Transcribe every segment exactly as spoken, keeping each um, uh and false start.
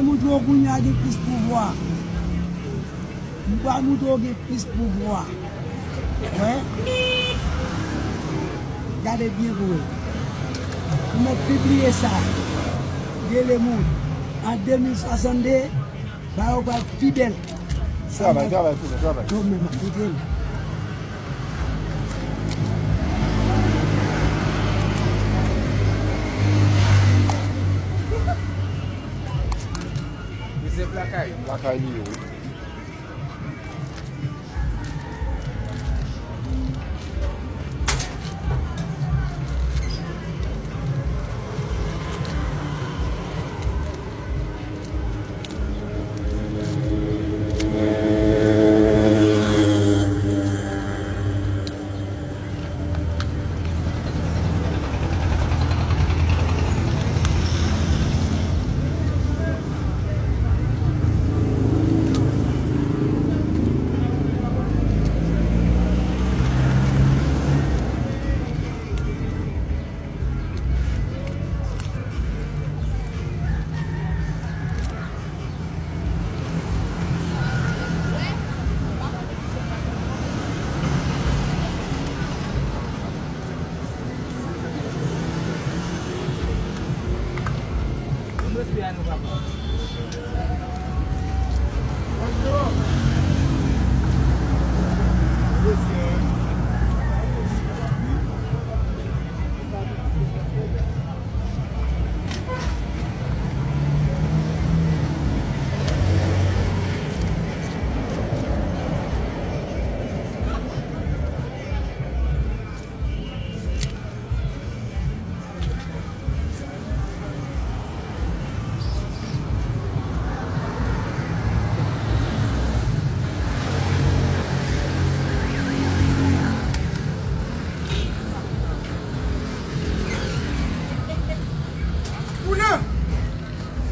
Moutre w kounye a gen plis pouvwa. M pral moutre w gen plis pouvwa. Wè. Gade byen pou wè. Ou mèt pibliye sa. Rele moun. An de mil swasannde, bagay yo pral pi bèl. Travay, travay, travay. Yo menm ap moutre l. Li se lakay. Lakay li ye, wi.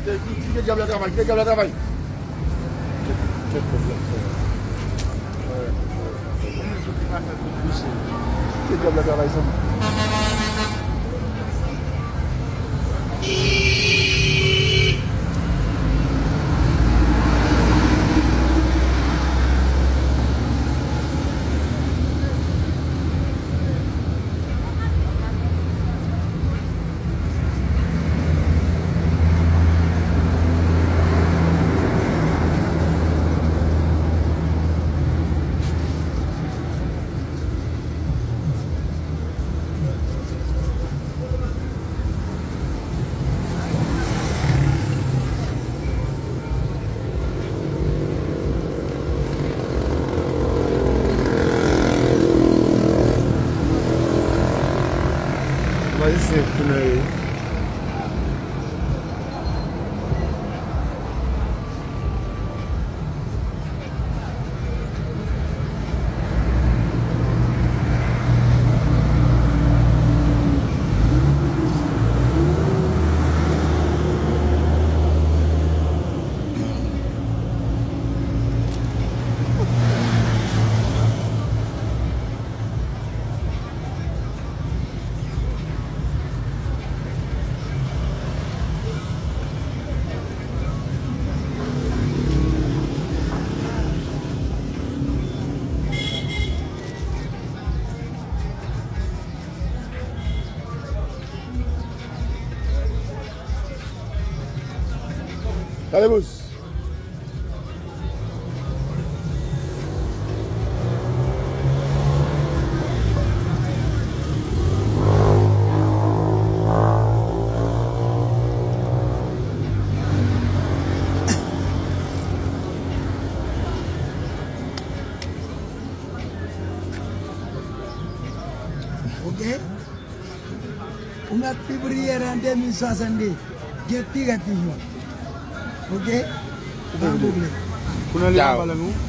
Kite, kite dyab la travay, kite dyab la travay. Kite, kite dyab la travay. Kite dyab la travay, zanmi. Bay senk pou nou ye. Talè bous. Ok. Ou mèt pibliye l an de mil swasannde. Gen pi rèd toujou. Ok? Pa gen pwoblèm. Kounye a li pa pale nou.